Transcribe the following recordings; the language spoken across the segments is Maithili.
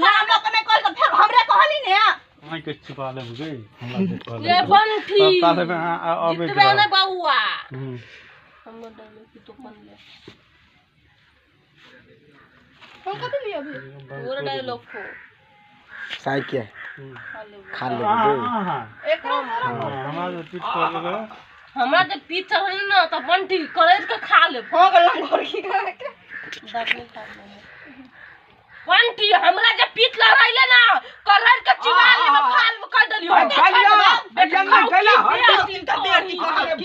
ना हमरा के नहीं कहल त फेर हमरे कहली ने मैं के छिपा लेब गई हमरा के कहले ये बंठी ताले में आबे जितबे नै बउआ हमर डाले की तो बन ले हम कथि लिए अभी पूरा डायलॉग को साई के खा ले एकरा हमरा जे पीठ पर लेबै हमरा जे पीठ चढ़ल ना त बंठी करेज के खा ले हो गेल गोरकी के बंठी हमरा जे पीठ लड़ाइले ना करेज के चिबा ले खा ले कर देली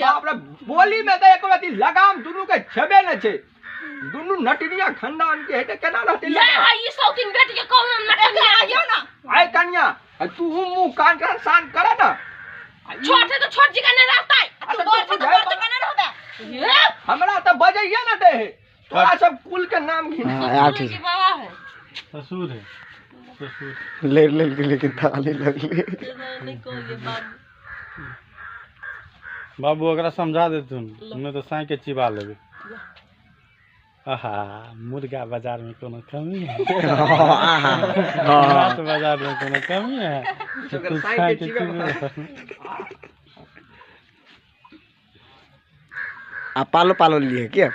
बाप रे बोली में त एक रति लगाम दुनू के छेबे न छै दुनू नटनिया खानदान के हेते केना रहते ले ई सौतीन बेटी के कौन नटनिया आइयो ना आय कन्या तू मुंह कान कान शान करे ना छोटे तो छोट जी का नहीं रहता है तू बोल तो बोल तो केना रहबे हमरा त बजैया ना दे है तोरा सब कुल के नाम घिन हां ठीक बाबा है ससुर है ससुर ले ले लेकिन थाली लगली नहीं कोई बाबू बाबू ओकरा समझा देथुन नहीं तो साई के चिबा लेबे। आहा मुर्गा बाजार में कोनो कमी है माछ बाजार में कोनो कमी है तू साई के चिबा आ पालो पालो लिए क्या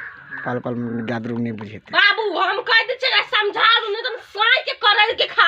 पालो पालो गादरू नहीं बुझेते बाबू हम कह दे छै समझा दू नहीं तो साई के करल के खा।